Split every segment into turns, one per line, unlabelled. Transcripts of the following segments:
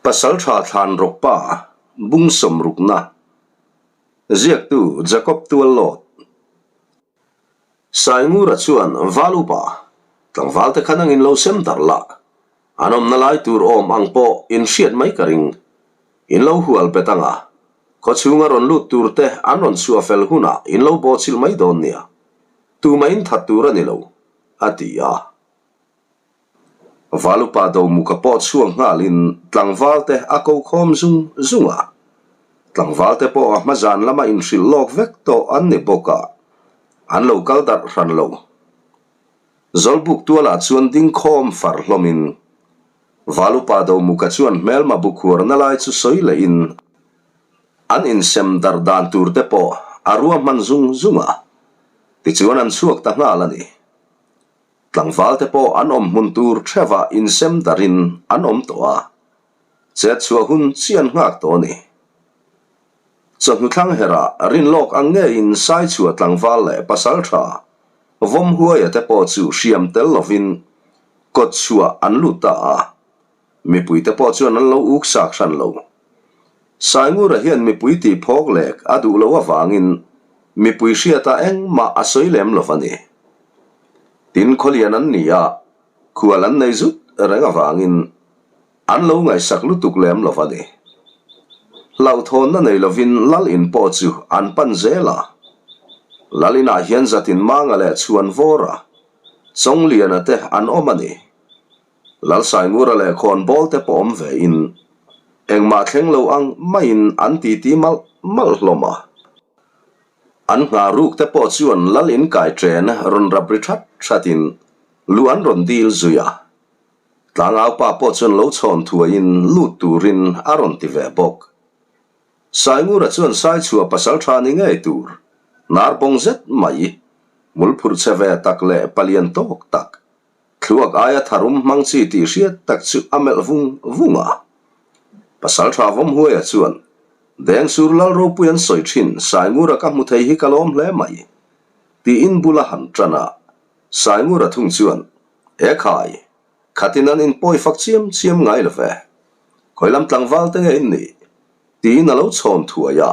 Pasalṭha Thlanrawkpa bung sawmrukna ziaktu Jacob Tuallawt Saingura chuan Valupa tlangvalte kha nangin lo sem darh la, an awmna lai tur awm ang pawh in hriat mai ka ring. In lo hual bet ang a, khawchhunga rawn lut turte an rawn chhuah fel hunah in lo bawhchilh mai dawn nia. Tumah in that tur a ni lo, a ti a. Valupa Domuka pawh chhuak nghalin tlangvalte a ko khawm zung zung a. Tlangvalte pawh a hma zan lama inhrilh lawk vek tawh an ni bawk a, an lo kal darh hran lo. Zawlbuk tualah chuan ding khawm far hlawmin Valupa Domuka chuan hmelma bu khuarna lai chu sawi lehin an insem darh dan tur te pawh a ruahman zung zung a, tichuan an chhuak ta nghal a ni. Tlangval te pawh an awm hmun tur theuhah insem darin an awm tawh a, chet chhuah hun chi an nghak tawh a ni. Chawhnu thlang herah rin lawk ang ngeiin Saichhuah tlangval leh pasal tha Vawmhuaia te pawh chu hriam tel lovin kawt chhuah an lut ta a, mipui te pawh chuan an lo uk sak hran lo. Saingura hian mipui tih phawk lek a duh loh avangin mipui hriatah engmah a sawi lem lo a ni. Tin khawlian an ni a, khual an nei zut reng avangin an lo ngaihsak lutuk lem lo a ni. Hlauhthawnna nei lovin lal in pawh chu an pan zel a. Lal inah hian zatin Manga leh Chhuanvawra, Chawngliana te an awm a ni. Lalsaingura leh khawnbawl te pawh awm ve in engmah thleng lo ang maiin an titi malh malh hlawm a. An nghah ruk te pawh chuan lal in kai chen rawn rap ri that that in lu an rawn dil zui a. Tlangau pa pawh chuan lo chhawn thuai in lut turin a rawn ti ve bawk. Saingura chuan Saichhuah pasal tha ni ngei tur nar bawng zet mai hmul phurh che ve tak leh palian tawk tak Thluak aia tharum hmang chi tih hriat tak chu a melh vung vung a. Pasaltha Vawmhuaia chuan, Dengsur Lal ropui an sawi thin, Saingura ka hmu thei hi ka lawm hle mai, tiin bula han tan a. Saingura thung chuan, E khai, khatin an inpawi fak chiam chiam ngai lo ve. Khawilam tlangval te nge in nih? tiin a lo chhawn thuai a.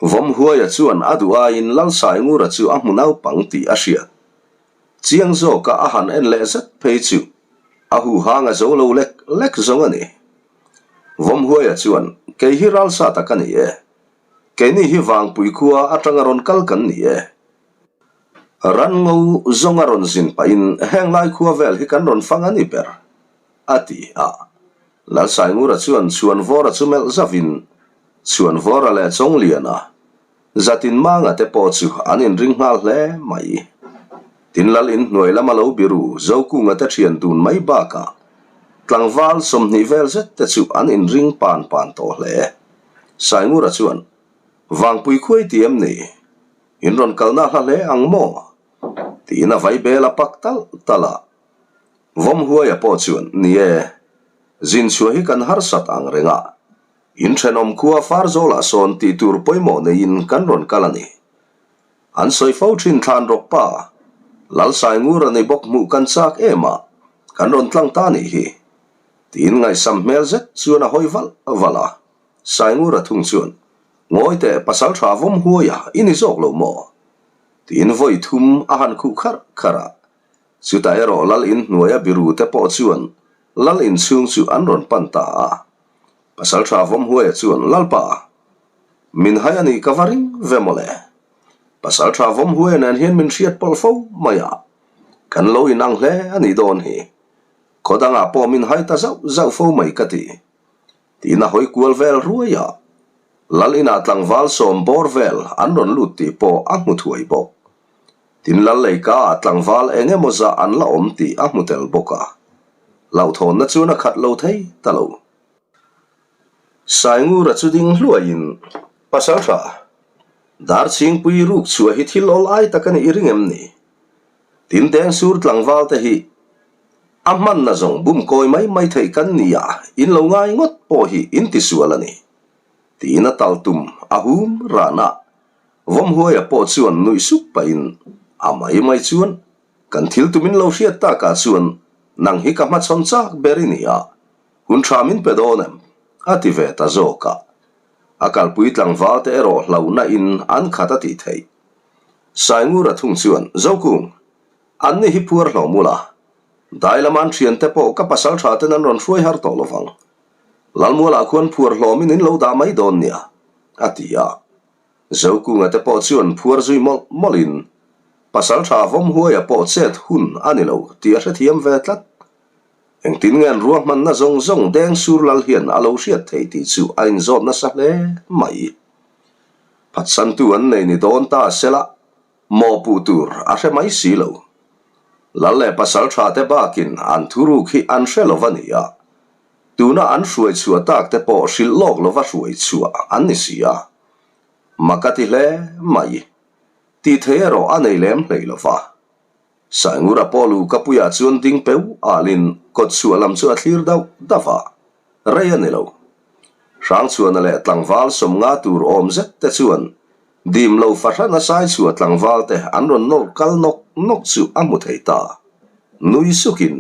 Vawmhuaia chuan a duh aiin Lalsaingura chu a hmu naupang tih a hriat. Chiang zawka a han en leh zet phei chu a huhang a zo lo lek lek zawng a ni. Vawmhuaia chuan, Kei hi ralsa tak a ni e. Keini hi Vangpui khua atanga rawn kal kan ni e. Ranngo zawnga rawn zin pahin heng lai khua vel hi kan rawn fang a ni ber, a ti a. Lalsaingura chuan Chhuanvawra chu melh zavin, Chhuanvawra leh Chawngliana, Zatin Manga te pawh chu an inring nghal hle mai. Tin Lal in hnuai lama lo biru Zokunga te thian dun mai bakah tlangval 20 vel zet te chu an inring pan pan tawh hle. Saingura chuan, Vangpui khuai ti em ni? In rawn kalna hla hle ang maw? Tiin a vai bel a pak talh talh a. Vawmhuaia pawh chuan, Ni e, zin chhuah hi kan harsat ang reng a, in thenawm khua Farzawlah sawn tih tur pawimawh neiin kan rawn kal a ni. An sawi fo thin thlan rawk pa, Lalsaingura ni bawk hmuh kan chak em a, kan rawn tlang ta nih hi. Tiin ngaihsam hmel zet chuan a hawi valh valh a. Saingura thung chuan, Ngawi teh pasal tha Vawmhuaia i ni zawk lo maw? Tiin vawi thum a han khuh kharh kharh a. Chutah erawh Lal in hnuaia biru te pawh chuan Lal in chhung chu an rawn pan ta a. Pasaltha Vawmhuaia chuan, Lalpa, min hai a nih ka va ring ve mawle. Pasaltha Vawmhuaia nen hian min hriat pawlh fo mai a, kan lo inang hle a nih dawn hi. Khaw dangah pawh min hai ta zauh zauh fo mai ka ti. Tiin a hawi kual vel ruai a. Lal inah tlangval sawm bawr vel an rawn lut tih pawh a hmu thuai bawk. Tin lal leika ah tlangval eng emaw zah an la awm tih a hmu tel bawk a. Hlauhthawnna chuan a khat lo thei ta lo. Saingura chu ding hluaiin, Pasaltha, Darchhingpui ruk chhuah hi thil awl ai tak a nih i ring em ni? Tin Dengsur tlangval te hi a hmanna zawng bum kawi mai mai theih kan ni a, in lo ngai ngawt pawh hi in tisual a ni. Tiin a tal tum a hum ran a. Vawmhuaia pawh chuan nuih sup pahin a mai mai chuan, Kan thil tumin lo hriat takah chuan nang hi ka hmachhawn chak ber i ni a. Hun tha min pe dawn em? a ti ve ta zawk a. A kalpui tlangval te erawh hlauhna in an khat a tih theih. Saingura thung chuan, Zokung, an ni hi phuar hlawm ula. Dai lama an thiante pawh ka pasal tha ten an rawn hruai har tawh lovang. Lalmualah khuan phuar hlawmin in lo dah mai dawn nia, a ti a. Zokunga te pawh chuan phuar zui mawlh mawlhin, Pasal tha Vawmhuaia pawh chet hun a ni lo tih a hrethiam ve tlat. Engtin nge an ruahmanna zawng zawng deng sur lal hian a lo hriat thei tih chu a inzawt nasa hle mai. Phatsantu an nei ni dawn ta sela, mawhpuh tur a hre mai si lo. Lal leh pasal tha te bakin an thuruk hi an hre lo va ni a, tuna an hruai chhuah tak te pawh hrilh lawk lova hruai chhuah an ni si a. Mak a ti hle mai. Tih thei erawh a nei lem hlei lo va. Saingura pawh lu ka puiah chuan ding peu alin kawt chhuah lam chu a thlir dauh dauh a, rei a ni lo. Hrangchhuana leh tlangval sawmnga tur awm zet te chuan dim lo fahran a sai chhuah tlangval te an rawn nawr kal nawk nawk chu a hmu thei ta. Nui sukin,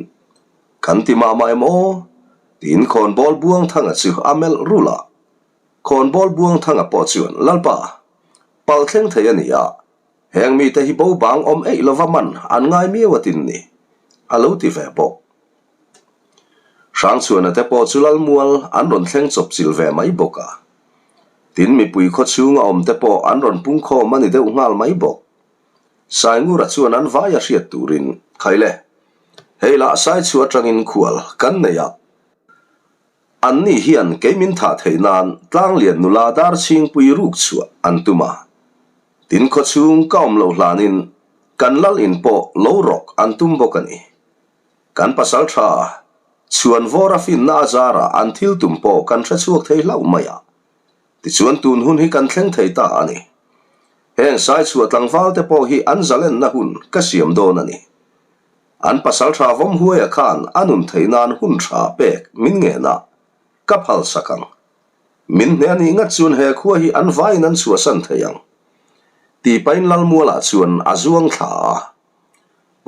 Kan ti mah mah em aw? tiin khawnbawl Buangthanga chu a melh rulh a. Khawnbawl Buangthanga pawh chuan, Lalpa, pal thleng thei a ni a, Heng mite hi bo bang awm eih lova man an ngai miau a tin ni, a lo ti ve bawk. Hrangchhuana te pawh chu Lalmual an rawn thleng chawp chilh ve mai bawk a. Tin mipui khaw chhunga awm te pawh an rawn pungkhawm a ni deuh nghal mai bawk. Saingura chuan an vai a hriat turin, Khaile, hei lah Saichhu atangin khual kan nei a, Anni hian kei min thah theih nan Tlanglian nula dar chhingpui ruk chhuah an tum a. Tin khawchhung ka awm loh hlanin kan lal in pawh lo rawk an tum bawk a ni. Kan pasal tha chhuan vawr a finna a zarah an thil tum pawh kan hre chhuak thei hlauh mai a. Tichuan tun hun hi kan thleng thei ta a ni. Heng Saichhuah tlangval te pawh hi an zalenna hun ka siam dawn a ni. An pasal tha vawm huaia khan a nun theih nan hun tha pek min ngen a, ka phal sak ang. Min hne a nih ngat chuan he khua hi an vaiin an chhuahsan thei ang. Tih pahin Lalmualah chuan a zuang thla a.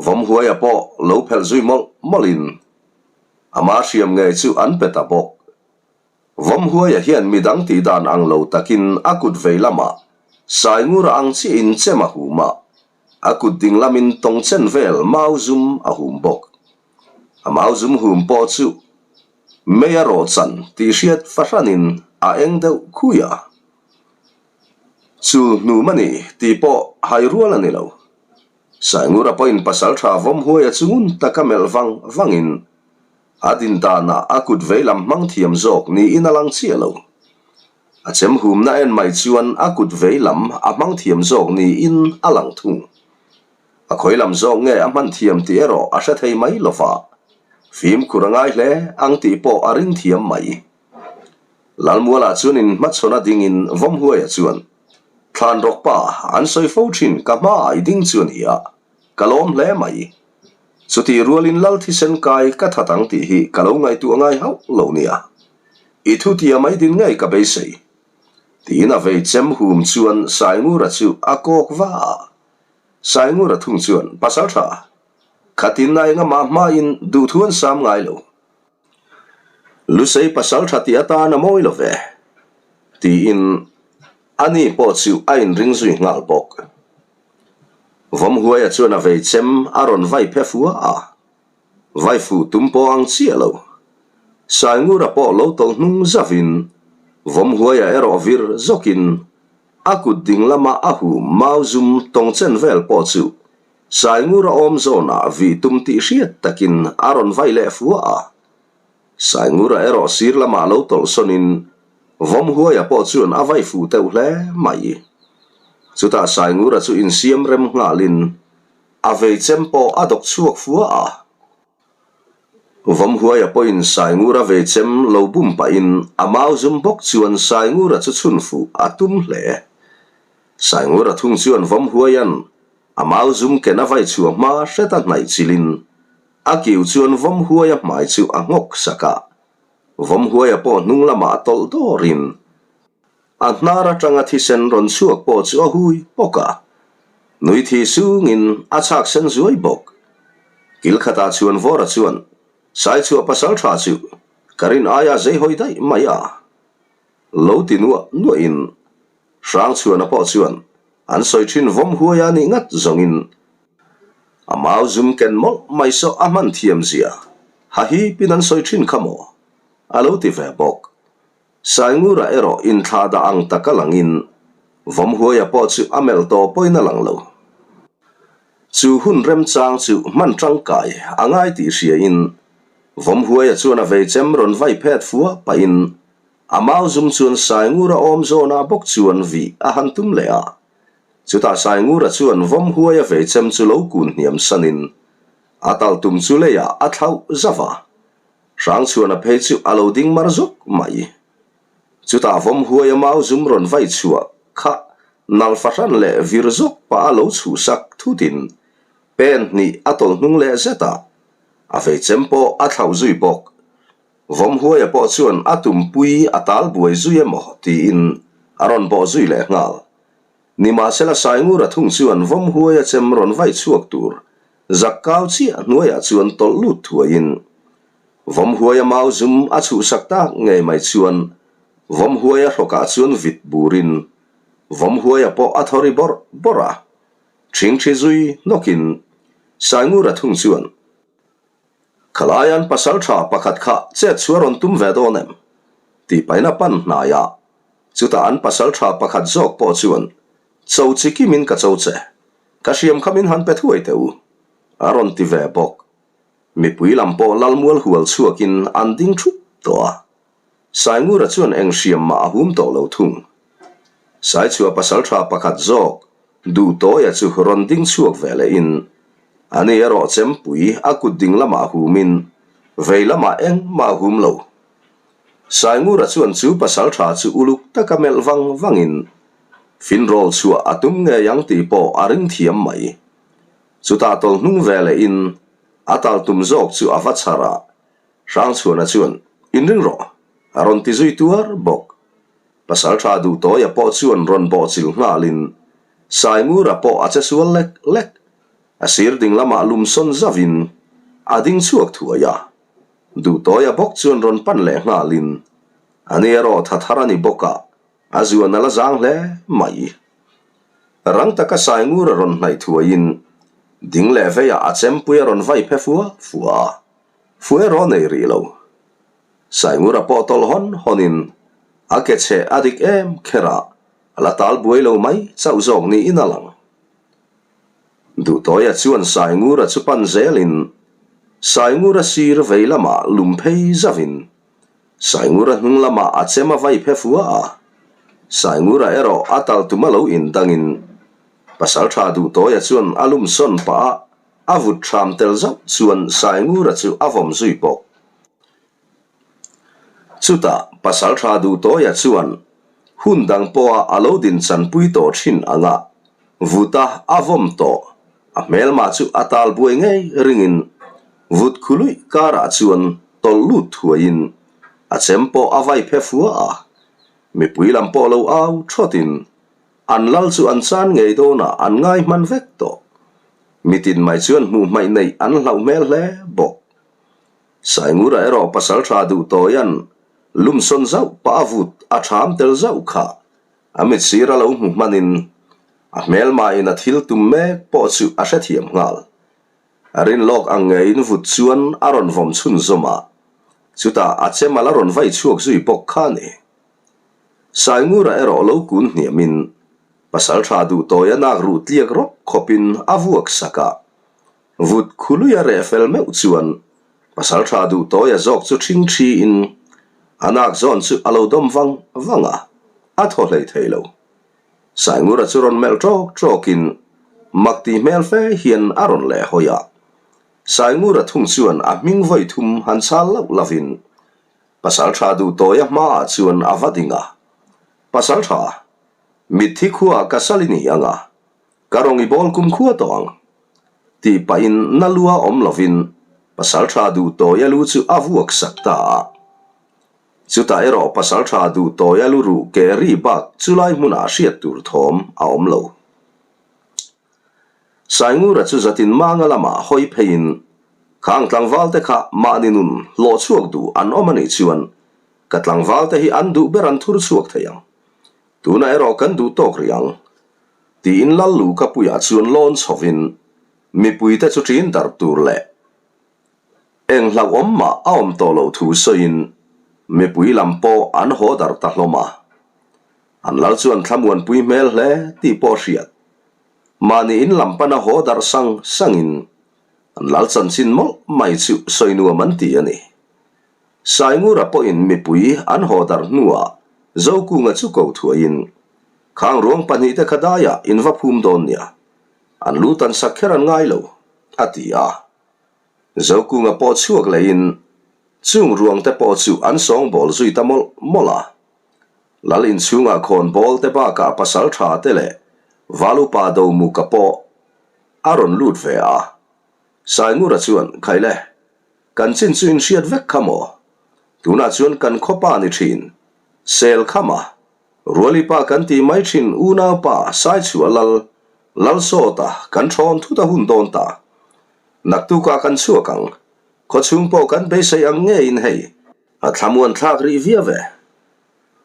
Vawm huaia pawh lo phelh zui mawlh mawlhin ama hriam ngei chu an pe ta bawk. Vawm huaia hian midang tih dan ang lo takin a kut vei lamah Saingura ang chiahin chem a hum a, A kut ding lamin tawng chen vel mau zum a hum bawk. A mau zum hum pawh chu mei a rawh chan tih hriat fahranin a eng deuh khui a. Chu hnum a ni tih pawh hai rual a ni lo. Saingura pawhin pasal tha vawm huai a chu ngun taka melh vang vangin a din danah a kut vei lam hmang thiam zawk niin a lang chiah lo. A chem humna en mai chuan a kut vei lam a hmang thiam zawk niin a lang thung. A khawi lam zawk nge a hman thiam tih erawh a hre thei mai lo va, fimkhur a ngai hle ang tih pawh a ring thiam mai. Lalmualah chuan in hmachhawn a dingin Vawmhuaia chuan, Thlan rawk pa, an sawi fo thin ka hmaah i ding chu a ni a, ka lawm hle mai. Chutih rualin Lal thisen kai ka that ang tih hi ka lo ngaihtuah ngai hauh lo nia. I thutia mai din ngei ka beisei. Tiin a vei chem hum chuan Saingura chu a kawk va a. Saingura thung chuan, Pasal tha, khatin a engah hmain duhthu an sam ngai lo. Lusei pasal tha tih atan a mawi lo ve. Tiin ani pawh chu a inring zui nghal bawk. Vawmhuaia chuan a vei chem a rawn vai phe fua a. Vai fuh tum pawh ang chiah lo. Saingura pawh lo tawlh hnung zavin, Vawmhuaia erawh vir zawkin a kut ding lama a hum mau zum tawng chen vel pawh chu Saingura awm zawnah vih tum tih hriat takin a rawn vai leh fua a. Saingura erawh sir lamah lo tawlh sawnin Vawmhuaia pawh chuan a vai fuh teuh hle mai. Chutah Saingura chu insiam rem nghalin A vei chem pawh a dawk chhuak fua a. Vawmhuaia pawhin Saingura vei chem lo bum pahin a mau zum bawk chuan Saingura chu chhun fuh a tum hle. Saingura thung chuan Vawmhuaia'n a mau zum ken a vai chhuah hma hreta hnaih chilhin a kiu chuan Vawmhuaia hmai chu a nghawk sak a. Vawmhuaia pawh hnung lamah a tawlh dawrin A hnar atanga thisen rawn chhuak pawh chu a hui bawk a, nui thi sungin a chhak sen zuai bawk. Kil khatah chuan Vawra chuan Saichhuah pasal tha chu. Ka rin aia zei hawi daih mai a. Lo ti nuah nuahin Hrangchhuana pawh chuan an sawi thin vawm huai a nih ngat zawngin a mau zum ken mawlh mai saw a hman thiam zia ha hipin an sawi thin kha maw? a lo ti ve bawk. Saingura erawh inthlah dah ang taka langin vawm huaia pawh chu a melh tawh pawhin a lang lo. Chu hun remchang chu hman tangkai a ngai tih hriain vawm huaia chuan a vei chem rawn vai phet fua pahin A mau zum chuan Saingura awm zawnah bawk chuan vih a han tum leh a. Chutah Saingura chuan vawm huai a vei chem chu lo kun hniam sanin a tal tum chu leiah a thlauh zauh a. Hrangchhuana phei chu a lo ding mar zawk mai. Chutah vawm huai a mau zum rawn vai chhuah kha nal fahran leh vir zawk pah a lo chhuhsak thutin pen hnih a tawlh hnung leh zet a, a vei chem pawh a thlauh zui bawk. Vawmhuaia pawh chuan a tumpui a tal buai zui emaw tiin a rawn bawh zui leh nghal. Nimahsela Saingura thung chuan Vawmhuaia chem rawn vai chhuak tur zak kau chiah hnuaiah chuan tawlh lut thuaiin Vawmhuaia mau zum a chhuhsak tak ngei mai chuan Vawmhuaia hrawkah chuan vit burin Vawmhuaia pawh a thaw ri bawrh bawrh a, ṭhingṭhi zui hnawkin Saingura thung chuan Khalaian pasalṭha pakhat kha chet chu a rawn tum ve dawn em? tih pahin a pan hnai a. Chutah an pasalṭha pakhat zawk pawh chuan, Cho chi kimin ka cho che. Ka hriam kha min han pe thuai teh u. A rawn ti ve bawk. Mipui lam pawh lalmual hual chhuakin an ding thup tawh a. Saingura chuan eng hriam mah a hum tawh lo thung. Saichhuah pasalṭha pakhat zawk Duhtawia chu rawn ding chhuak ve lehin ani erawh chempui a kut ding lamah humin vei lamah engmah a hum lo. Saingura chuan chu pasalṭha chu uluk taka melh vang vangin finrawl chhuah a tum ngei ang tih pawh a ring thiam mai. Chutah tawlh hnung ve lehin a tal tum zawk chu a va chhar a, Hrangchhuana chuan, Inring rawh, a rawn ti zui tuar bawk. Pasalṭha Duhtawia pawh chuan rawn bawhchilh nghalin Saingura pawh a che sual lek lek. A sir ding lamah lum sawn zauhin a ding chhuak thuai a. Duhtawia bawk chuan rawn pan leh nghalin ani erawh tha thar a ni bawk a, a zuan a la zang hle mai. Rang taka Saingura rawn hnaih thuaiin ding leh veiah a chempui a rawn vai phe fua fua a. Fu erawh nei rih lo. Saingura pawh tawlh hawn hawnin a ke chhe a dik em kher a, a la tal buai lo mai chauh zawk niin a lang. Duhtawia chuan Saingura chu pan zelin Saingura sir vei lamah lum phei zauhin Saingura hnung lamah a chem a vai phe fua a, Saingura erawh a tal tum a lo indangin Pasaltha Duhtawia chuan a lum sawn pah a, A vut hram tel zauh chuan Saingura chu a vawm zui bawk. Chutah Pasaltha Duhtawia chuan hun dang pawha a lo din chanpui tawh thin anga vuta a vawm tawh a hmelmah chu a tal buai ngei ringin vut khuluih karah chuan tawlh lut thuaiin a chem pawh a vai phe fua a, mipui lam pawh lo au thawtin An lal chu an chan ngei dawnah an ngai hman vek tawh. Mitin mai chuan hmuh hmaih neih an hlauh hmel hle bawk. Saingura erawh pasal tha duh tawian lumsawn zauh pah a vut a ṭham tel zauh kha a mit sir a lo hmu hmanin a hmelmain a thil tum mek pawh chu a hrethiam nghal. A rin lawk ang ngeiin vut chuan a rawn vawm chhunzawm a, chutah a chem a la rawn vai chhuak zui bawk kha a ni. Saingura erawh lo kun hniamin Pasaltha Duhtawia nak ruh tliak rawp khawpin a vuak sak a. Vut khuluia reh fel meuh chuan Pasaltha Duhtawia zawk chu ṭhing ṭhiin a nak zawn chu a lo dawm vang vang a, a thaw hlei thei lo. Saingura chu rawn melh ṭawk ṭawkin mak tih hmel fe hian a rawn leh hawi a. Saingura thung chuan a hming vawi thum han chhal loh lovin Pasalṭha Duhtawia hmaah chuan a va ding a, Pasalṭha, mitthi khuaah ka sal i ni ang a, ka rawng i bawl kum khua tawh ang, tih pahin na lua awm lovin Pasalṭha Duhtawia lu chu a vuak sak ta a. Chutah erawh Pasalṭha Duhtawia lu ruh ke ri bak chulai hmunah hriat tur thawm a awm lo. Saingura chu zatin manga lamah hawi pheiin. Khang tlangvalte kha mahni nun hlawh chhuak duh an awm a nih chuan ka tlangvalte hi an duh ber an thur chhuak thei ang. Tunah erawh kan duh tawk rih ang. Tiin Lal Luhkapuiah chuan lawn chhovin mipuite chu ṭin darh tur leh eng hlauhawm mah a awm tawh loh thu sawiin mipui lam pawh an haw darh ta hlawm a. An lal chuan thlamuanpui hmel hle tih pawh hriat. Mahni in lam pana haw darh sang sangin an lal chanchin mawlh mai chu sawi nuam an ti a ni. Saingura pawhin mipui an haw darh hnuah Zokunga chu ko thuaiin, Khang ruang pahnihte kha daiah in va phum dawn nia, an lu tan sak kher an ngai lo, a ti a. Zokunga pawh chhuak lehin chung ruangte pawh chu an sawngbawl zui ta mawlh mawlh a. Lal inchhungah khawn bawl te bakah pasal tha te leh Valupa Domuka pawh a rawn lut ve a. Saingura chuan, Khaile, kan chin chu in hriat vek kha maw? Tunah chuan kan khawpa ni thin, sel kha ma? Rualipa kan tih mai thin unaupa Saichhuah Lal, Lalsawta kan thawn thut a hun dawn ta. Naktukah kan chhuak ang, khawchhung pawh kan beisei ang ngeiin hei. A thlamuan thlak rih viau e.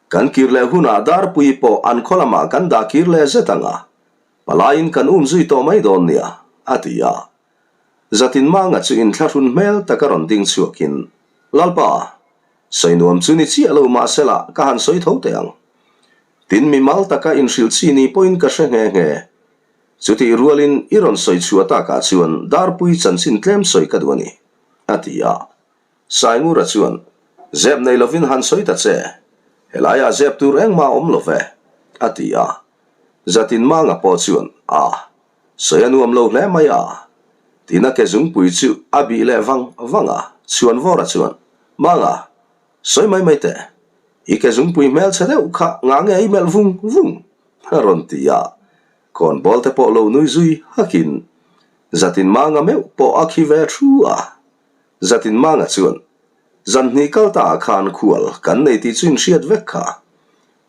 Kan kir leh hunah Darpui pawh an khaw lamah kan dah kir leh zet ang a, palaiin kan um zui tawh mai dawn nia, a ti a. Zatin Manga chu inthlahrun hmel taka rawn ding chhuakin, Lalpa, sawi nuam chu ni chiah lo mahsela ka han sawi tho teh ang. Tin mi mal taka inhrilh chi ni pawhin ka hre nghe nghe. Chutih rualin i rawn sawi chhuah takah chuan Darpui chanchin tlem sawi ka duh a ni, a ti a. Saingura chuan, Zep nei lovin han sawi ta che, helaiah zep tur engmah a awm lo ve, a ti a. Zatin Manga pawh chuan, A, sawi a nuam lo hle mai a. Tina ke zungpui chu a bih leh vang vang a. Chhuanvawra chuan, Manga, sawi mai mai teh, i ke zungpui hmelchhe deuh kha ngah nge i melh vung vung? a rawn ti a. Khawnbawl te pawh lo nui zui hakin, Zatin Manga meuh pawh a khi ve thu a. Zatin Manga chuan, Zan hnih kal ta ah khan khual kan nei tih chu inhriat vek kha.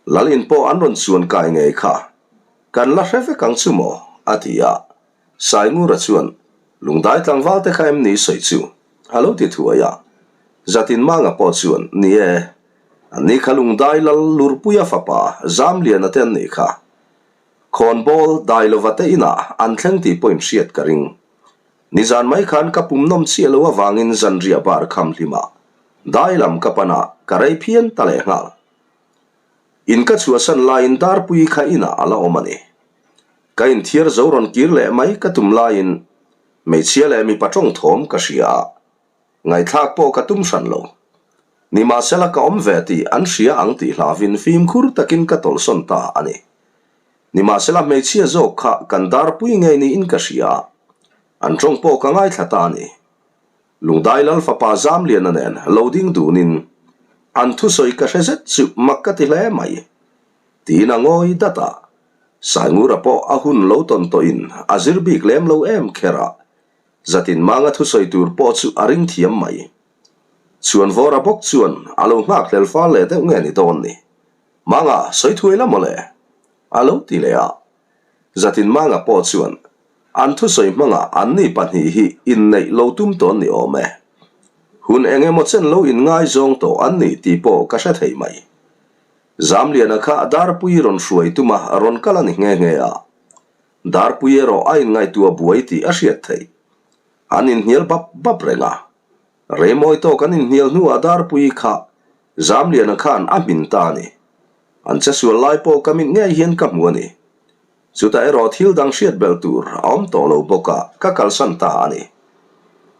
Lal in pawh an rawn chuan kai ngei kha. Kan la hre vek ang chu maw? a ti a. Saingura chuan, Lungdai tlangval te kha em ni sawi chu? a lo ti thuai a. Zatin Manga pawh chuan, Ni e, an ni kha Lungdai lal Lurpuia fapa Zamliana te an nih kha. Khawnbawl Dailova te inah an thleng tih pawh inhriat ka ring. Nizan mai khan ka pum nawm chiah lo avangin zanriah bar kham hlimah dai lam ka pan a, ka rei phian ta leh nghal. In ka chhuahsan laiin Darpui kha inah a la awm a ni. Ka inthiar zo rawn kir leh mai ka tum laiin hmeichhia leh mipa tawng thawm ka hria a, ngaihthlak pawh ka tum hran lo. Nimahsela ka awm ve tih an hria ang tih hlauhin fimkhur takin ka tawlhsawn ta a ni. Nimahsela hmeichhia zawk kha kan darpui ngei niin ka hria a, an tawng pawh ka ngaithla ta a ni. Lungdai Lal fapa Zamliana nen lo ding dunin an thusawi ka hre zet chu mak ka ti hle mai. Tiin a ngawi dat a, Saingura pawh a hun lo tawn tawhin a zir bik lem lo em kher a, zatin manga thusawi tur pawh chu a ring thiam mai. Chhuanvawra bawk chuan a lo nghakhlel fal leh deuh nge ni dawn ni. Manga, sawi thuai la mawle? A lo ti leh a. Zatin Manga pawh chuan, An thusawi hmangah anni pahnih hi inneih lo tum tawn ni awm e. Hun eng emaw chen lo inngaizawng tawh an ni tih pawh ka hre thei mai. Zamliana kha Darpui rawn hruai tuma rawn kal a ni nghe nghe a. Darpui erawh a inngaihtuah buai tih a hriat theih. An inhnial bap bap reng a. Reimawi tawk an inhnial hnuah Darpui kha Zamliana khan a hmin ta a ni. An che sual lai pawh ka mit ngei hian ka hmu a ni. Chutah erawh thil dang hriat belh tur a awm tawh lo bawk a, ka kalsan ta a ni.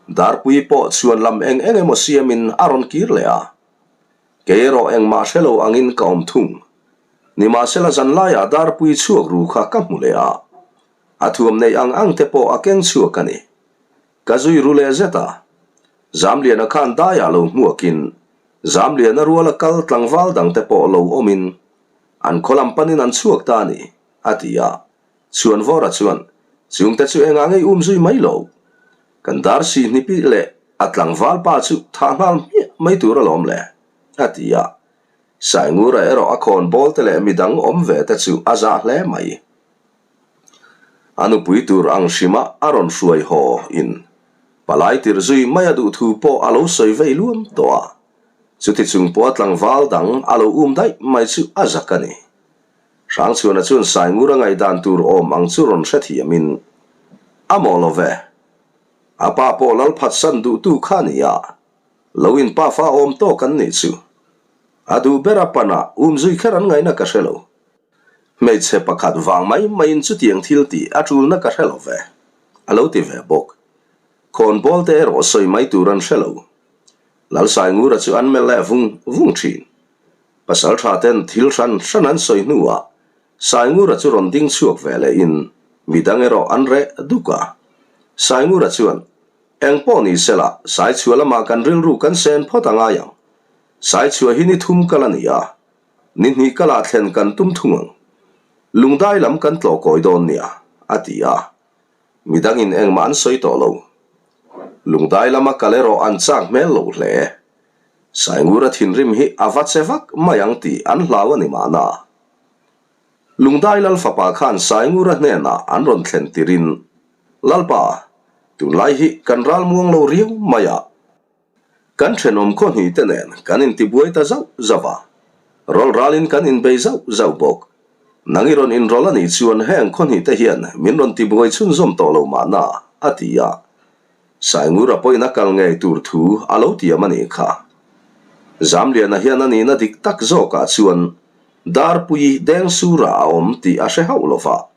Darpui pawh chhuan lam eng eng emaw siamin a rawn kir leh a. Kei erawh engmah hre lo angin ka awm thung. Nimahsela zanlaiah Darpui chhuak ru kha ka hmu leh a. A thuam neih ang ang te pawh a keng chhuak a ni. Ka zui ru leh zet a. Zamliana khan daiah lo hmuakin Zamliana ruala kal tlangval dangte pawh lo awmin an khaw lam panin an chhuak ta a ni, a ti a. Chhuanvawra chuan, Chungte chu engah ngei um zui mai lo? Kan dar si hnipi leh a tlangval pa chu thah nghal hmiah mai tur alawm le, a ti a. Saingura erawh a khawn bawlte leh midang awm ve te chu a zah hle mai. A nupui tur ang hrima a rawn hruai haw in. Palai tirh zui mai a duh thu pawh a lo sawi vei luam tawh a, chuti chung pawha tlangval dang a lo um daih mai chu a zak a ni. Hrangchhuana chuan Saingura ngaihdan tur awm ang chu rawn hrethiamin, A maw lo ve, a pa pawh lal phatsan duhtu kha a ni a, lo in pa fa awm tawk an nih chu. A duh ber a panah um zui kher an ngaihna ka hre lo. Hmeichhe pakhat vang mai maiin chutiang thil tih a tulna ka hre lo ve, a lo ti ve bawk. Khawnbawl te erawh sawi mai tur an hre lo. Lalsaingura chu an melh leh vung vung thin. Pasal tha ten thil hran hran an sawi hnuah Saingura chu rawn ding chhuak ve lehin midang erawh an reh duk a. Saingura chuan, Eng pawh ni sela, Saichhuah lamah kan rilru kan sen phawt a ngai ang. Saichhuah hi ni thum kal a ni a, Ni hnih kala thlen kan tum thung ang. Lungdai lam kan tlawh kawi dawn nia, a ti a. Midangin engmah an sawi tawh lo. Lungdai lama kal erawh an chak hmel lo hle. Saingura thinrim hi a va che vak mai ang tih an hlau a ni mahna. Lungdai lal fapa khan Saingura hnenah an rawn thlen tirin, Lalpa, tunlai hi kan ral muang lo riau mai a. Kan thenawm khaw hnih te nen kan intibuai ta zauh zauh a, rawl ralin kan inbei zauh zauh bawk. Nang i rawn inrawlh a nih chuan heng khaw hnih te hian min rawn tibuai chhunzawm tawh lo mahna, a ti a. Saingura pawhin a kal ngei tur thu a lo tiam a nih kha. Zamliana hian a nihna dik tak zawkah chuan Darpui Dengsura a awm tih a hre hauh lo va,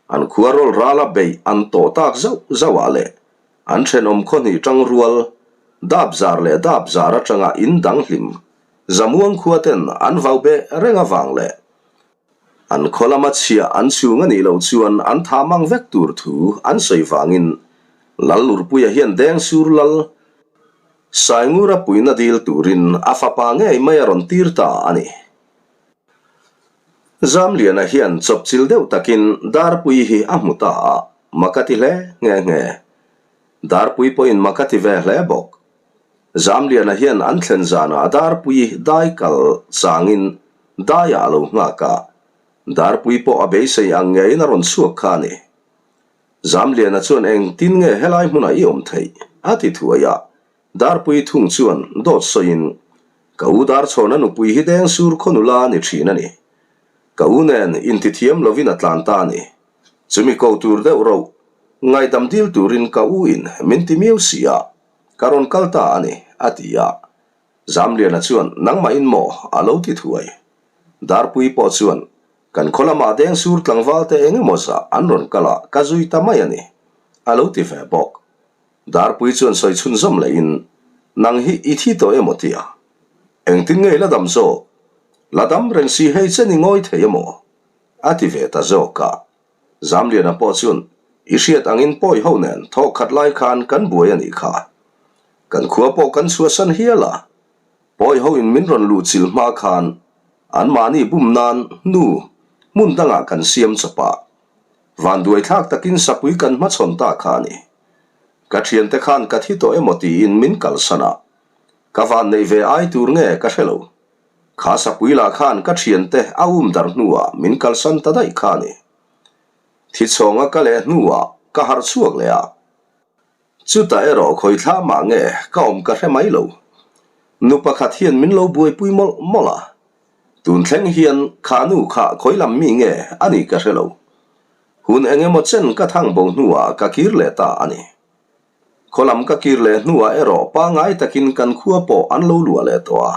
an khua rawl rala beih an tawh tak zauh zauhah leh An thenawm khawhnih tang rual, dap zar leh dap zar atanga in dang hlim, Zamuang khua ten an vau beh reng avang leh an khaw lama chhiah an chhung a nih loh chuan an tha mang vek tur thu an sawi vangin Lallurpuia hian Dengsur Lal Saingura puihna dil turin a fapa ngei mai a rawn tir ta a ni. Zamliana hian chawpchil deuh takin Darpui hi a hmu ta a, mak a ti hle nghe nghe. Darpui pawhin mak a ti ve hle bawk. Zamliana hian an thlen zanah Darpui dai kal changin daiah a lo nghak a, Darpui pawh a beisei ang ngeiin a rawn chhuak kha a ni. Zamliana chuan engtin nge helai hmunah i awm theih? a ti thuai a, Darpui thung chuan dawt sawiin, Ka u Darchhawna nupui hi Dengsur khaw nula a ni thin a ni. Ka u nen intithiam lovin a tlan ta a ni. Chumi ko tur deuh roh, ngaihdam dil turin ka u in min ti miau si a, ka rawn kal ta a ni, a ti a. Zamliana chuan, Nangmahin maw? a lo ti thuai. Darpui pawh chuan, Kan khaw lamah Dengsur tlangvalte eng emaw zah an rawn kal a, ka zui ta mai a ni, a lo ti ve bawk. Darpui chuan sawi chhunzawm lehin, Nang hi i thi tawh emaw tia? Engtin nge i la dam zawk? La dam reng si hei che ni ngawi thei emaw? A ti ve ta zawk a. Zamliana pawh chuan, I hriat angin pawi ho nen thawk khat lai khan kan buai a nih kha. Kan khua pawh kan chhuahsan hial a. Pawi ho in min rawn luh chilh hma khan anmahni bum nan hnu hmun dangah kan siam chawp a. Vanduai thlak takin sapui kan hmachhawn ta kha a ni. Ka thiante khan ka thi tawh emaw tiin min kalsan a, ka van neih ve ai tur nge ka hre lo. Kha sapui lah khan ka thiante a um dar hnuah min kalsan ta daih kha a ni. Thi chhawnga ka leh hnuah ka harh chhuak leh a. Chutah erawh khawi thla mah nge ka awm ka hre mai lo. Nu pakhat hian min lo buaipui mawlh mawlh a. Tun thleng hian kha nu kha khawi lam mi nge a nih ka hre lo. Hun eng emaw chen ka thang bo hnuah ka kir leh ta a ni. Khaw lam ka kir leh hnuah erawh pangai takin kan khua pawh an lo luah leh tawh a.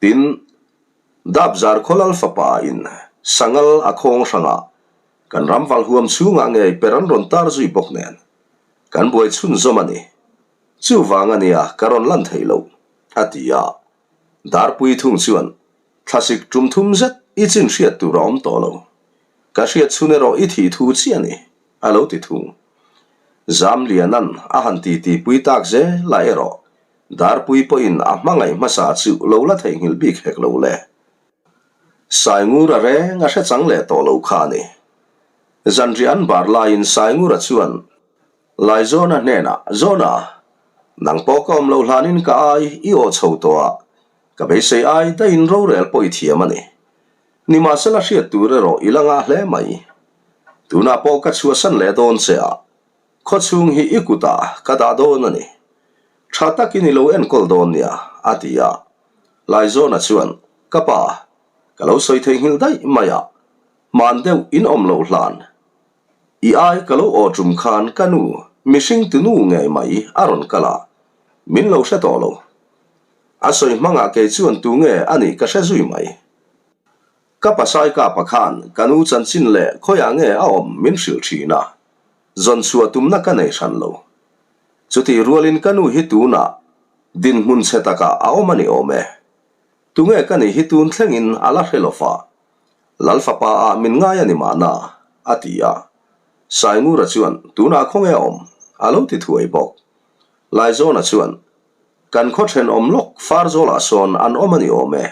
Tin, Dapzar Khawlal fapa in Sangal a khawng hrangah kan ram valhuam chhungah ngei per an rawn tar zui bawk nen kan buai chhunzawm a ni. Chuvang a nia ka rawn lan theih loh, a ti a. Darpui thung chuan Thlasik tum thum zet i chin hriat tur a awm tawh lo. Ka hriat chhun erawh i thih thu chiah a ni, a lo ti thung. Zamliana'n a han titi pui tak zel a erawh Darpui pawhin a hmangaih hmasa chu lo la theihnghilh bik hek lo le. Saingura reng a hre chang leh tawh lo kha a ni. Zanriah an bar laiin Saingura chuan Laizawna hnenah, Zawna, nang pawh ka awm lo hlanin ka ai i aw chho tawh a, Ka beisei ai daihin rorel pawh i thiam a ni. Nimahsela hriat tur erawh i la ngah hle mai. Tunah pawh ka chhuahsan leh dawn che a. Khawchhung hi i kutah ka dah dawn a ni. Tha takin i lo enkawl dawn nia, a ti a. Laizawna chuan, Ka pa, ka lo sawi theihnghilh daih mai a, hman deuh in awm loh hlan. I ai ka lo aw tum khan ka nu, mihring tunu ngei mai a rawn kal a, min lo hre tawh lo. A sawi hmangah kei chuan tu nge a nih ka hre zui mai. Ka pasai kapa khan ka nu chanchin leh khawiah nge a awm min hrilh thin a, zawn chhuah tumna ka nei hran lo. Chutih rualin ka nu hi tunah dinhmun chhe takah a awm a ni awm e. Tunge ka nih hi tun thlengin a la hre lo fa. Lal fapa ah min ngai a ni mahna, a ti a. Saingura chuan tunah khawnge a awm? a lo ti thuai bawk. Laizawna chuan Kan khaw thenawm lawk Farzawlah sawn an awm a ni awm e.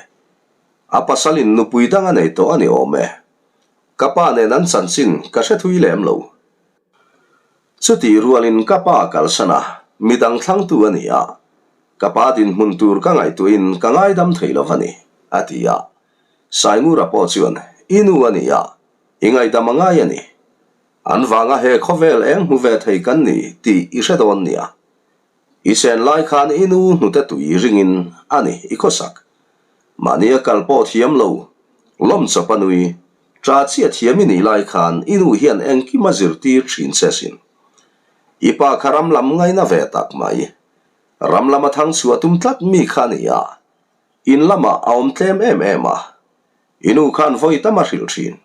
A pasalin nupui dang a nei tawh a ni awm e. Ka pa nen an chanchin ka hre thui lem lo. Chutih rualin ka pa kalsan a, midang thlangtu a ni a. Ka pa dinhmun tur ka ngaihtuahin ka ngaidam thei lo va ni, a ti a. Saingura pawh chuan, I nu a ni a, i ngaihdam a ngai a ni. An vanga he khawvel eng hmu ve thei kan ni tih i hre dawn nia. I sen lai khan i nu hnute tui ringin a ni i khawsak. Mahni a kal pawh thiam lo, lawm chawp a nui, ṭa chiah thiam i nih lai khan i nu hian engkim a zirtir ṭhin che sin. I pa kha ram lam ngaina ve tak mai. Ram lama thang chhuah tum tlat mi kha a ni a, in lamah a awm tlem em em a. I nu khan vawi tam a hrilh ṭhin.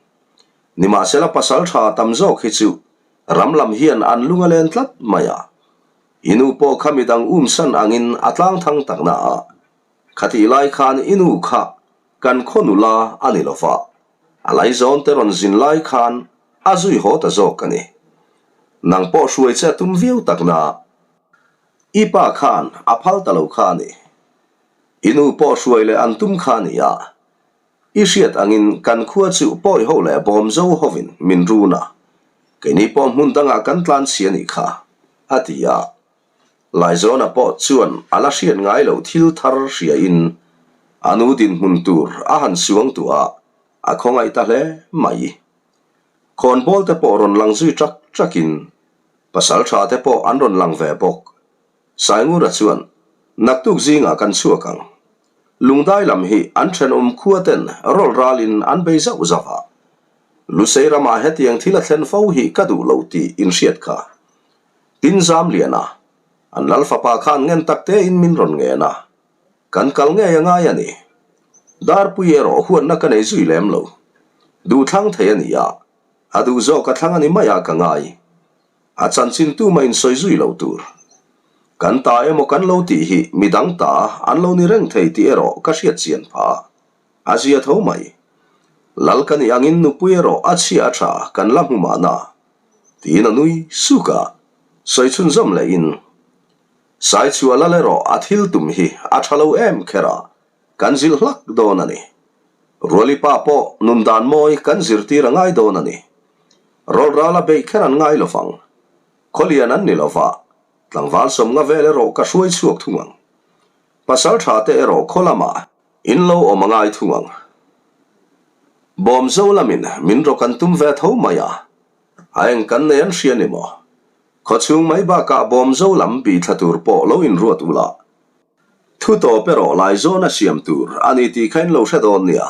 Nimahsela pasal ṭha tam zawk hi chu ram lam hian an lung a len tlat mai a. I nu pawh kha midang umsan angin a tlang thang tak na a, khatih lai khan i nu kha kan khaw nula a ni lova, a laizawn te rawn zin lai khan a zui haw ta zawk a ni. Nang pawh hruai che a tum viau tak na, i pa khan a phal ta lo kha a ni. I nu pawh hruai leh an tum kha a ni a, I hriat angin kan khua chu pawi ho leh bawm zo hovin min run a, keini pawh hmun dangah kan tlan chhi a nih kha, a ti a. Laizawna pawh chuan a la hriat ngai loh thil thar hriain a nu dinhmun tur a han suang tuah a, a khawngaih ta hle mai. Khawnbawl te pawh rawn lang zui ṭak ṭakin pasal ṭha te pawh an rawn lang ve bawk. Saingura chuan, Naktuk zingah kan chhuak ang. Lungdai lam hi an thenawm khua ten rawlh ralin an bei zauh zauh a. Lusei ramah hetiang thil a thlen fo hi ka duh lo tih inhriat kha. Tin Zamliana, an lal fapa khan ngen tak tein min rawn ngen a. Kan kal ngei a ngai a ni. Darpui erawh huatna ka nei zui lem lo. Duhthlang thei a ni a, a duh zawk a thlang a ni mai a ka ngai. A chanchin tuma insawi zui lo tur. Kan ta emaw kan lo tih hi midang ta an lo ni reng thei tih erawh ka hriat chian pha. A zia tho mai. Lal ka nih angin nupui erawh a chhia a tha kan la hmu mahna. Tiin a nui suk a, sawi chhunzawm lehin, Saichhuah lal erawh a thil tum hi a tha lo em kher a, kan zilh hlak dawn a ni. Ruali pa pawh nun dan mawi kan zirtir a ngai dawn a ni. Rawlrala beih kher an ngai lovang. Khawlian an ni lova, tlangval sawmnga vel erawh ka hruai chhuak thung ang. Pasal tha te erawh khaw lamah in lo awm a ngai thung ang. Bawmzo lamin min rawk an tum ve tho mai a, a eng kan nei an hria ni maw? Khawchhung mai bakah Bawmzo lam bihthla tur pawh lo inruat ula, Thu tawp erawh Laizawn a siam tur a ni tih kha in lo hre dawn nia.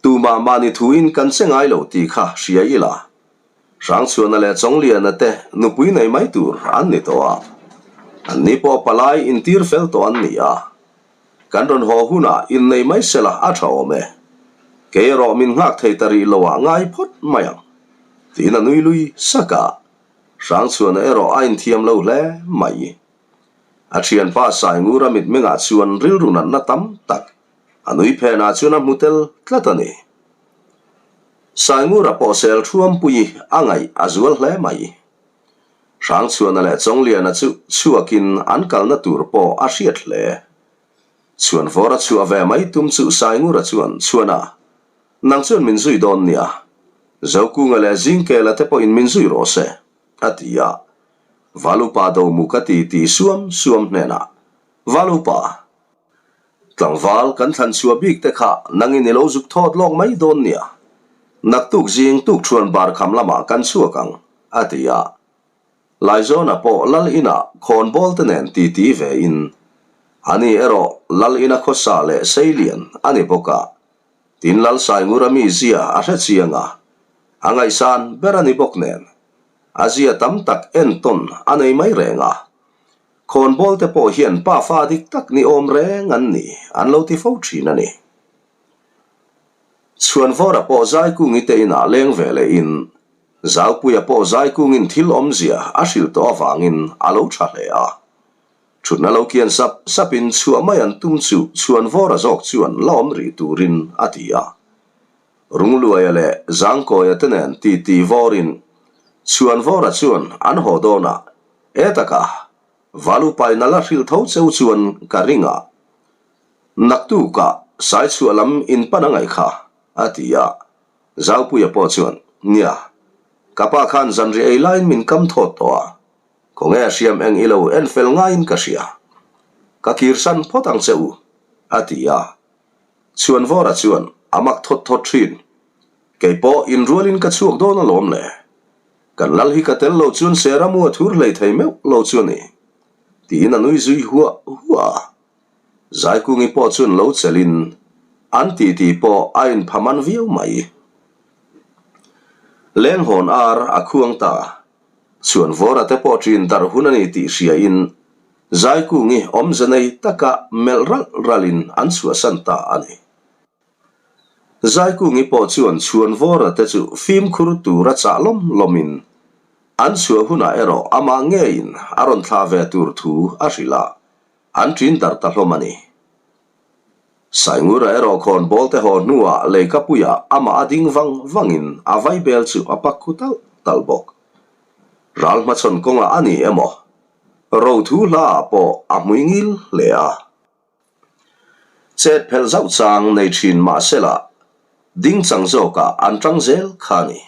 Tumah mahni thuin kan che ngai lo tih kha hria ila. Hrangchhuana leh Chawngliana te nupui nei mai tur an ni tawh a. Anni pawh palai intir fel tawh an ni a. Kan rawn haw hunah innei mai sela a tha awm e. Kei erawh min nghak thei ta rih loah ngai phawt mai ang. Tiin a nui lui sak a. Hrangchhuana erawh a inthiam lo hle mai. A thianpa Saingura mitmengah chuan rilru natna tam tak a nui phenah chuan a hmu tel tlat a ni. Saingura pawh sel thuampui a ngaih a zual hle mai. Hrangchhuana leh Chawngliana chu chhuakin an kalna tur pawh a hriat hle. Chhuanvawra chhuah ve mai tum chu Saingura chuan, Chhuana, nang chuan min zui dawn nia. Zokunga leh Zingkela te pawhin min zui rawh se. A ti a. Valupa domu ka ti ti suam suam hnenah, Valupa, tlangval kan thlan chhuah bik te kha nangin i lo zuk thawt lawk mai dawn nia. Naktuk zing tuk thuan bar kham lamah kan chhuak ang, a ti a. Laizawna pawh lal inah khawnbawl te nen titi ve in, ani erawh lal ina khawsa leh seilian a ni bawk a, tin Lal Saingura mizia a hre chiang a, a ngaihsan ber a ni bawk nen, a zia tam tak entawn a nei mai reng a. Khawnbawl te pawh hian pafa dik tak ni awm reng an ni an lo ti fo thin a ni. Chhuanvawra pawh Zaikungi te inah leng ve leh in Zaupuia pawh Zaikungin thil awmzia a hrilh tawh avangin a lo tha hle a. Thutna lo kian sap sapin chhuah mai an tum chu Chhuanvawra zawk chuan la awm rih turin a ti a. Rungluaia leh Zangkawia te nen titi vawrin Chhuanvawra chuan an haw dawnah E taka, Valupaina la hrilh tho cheu chuan ka ring a. Naktukah Saichhuah lam in pan a ngaih kha, a ti a. Zaupuia pawh chuan, Nia, ka pa khan zanriah ei laiin min kam thawt tawh a, khawnge hriam eng i lo en fel ngaiin ka hria. Ka kirsan phawt ang che u, a ti a. Chhuanvawra chuan a mak thawt thawt thin. Kei pawh inrualin ka chhuak dawn alawm le. Kan lal hi ka tel lo chuan Seramu a thur hlei thei meuh lo chu a ni, tiin a nui zui huah huah a. Zaikungi pawh chuan lo chelhin an titi pawh a inphaman viau mai. Lenghawn ar a khuang ta, Chhuanvawra te pawh ṭin darh hun a ni tih hriain Zaikungi awmze nei taka melh ralh ralhin an chhuahsan ta a ni. Zaikungi pawh chuan Chhuanvawra te chu fimkhur tura chah lawm lawmin an chhuah hunah erawh amah ngeiin a rawn thlah ve tur thu a hrilh a. An ṭin darh ta hlawm a ni. Saingura erawh khawn bawl te haw hnuah leikapuiah amah a ding vang vangin a vaibel chu a pak khu talh talh bawk. Ral hmachhawn kawngah a ni emaw? Rothu hlaah pawh a hmui ngil hle a. Chet phelh zauh chang nei ṭhin mahsela ding chang zawkah an ṭang zel kha a ni.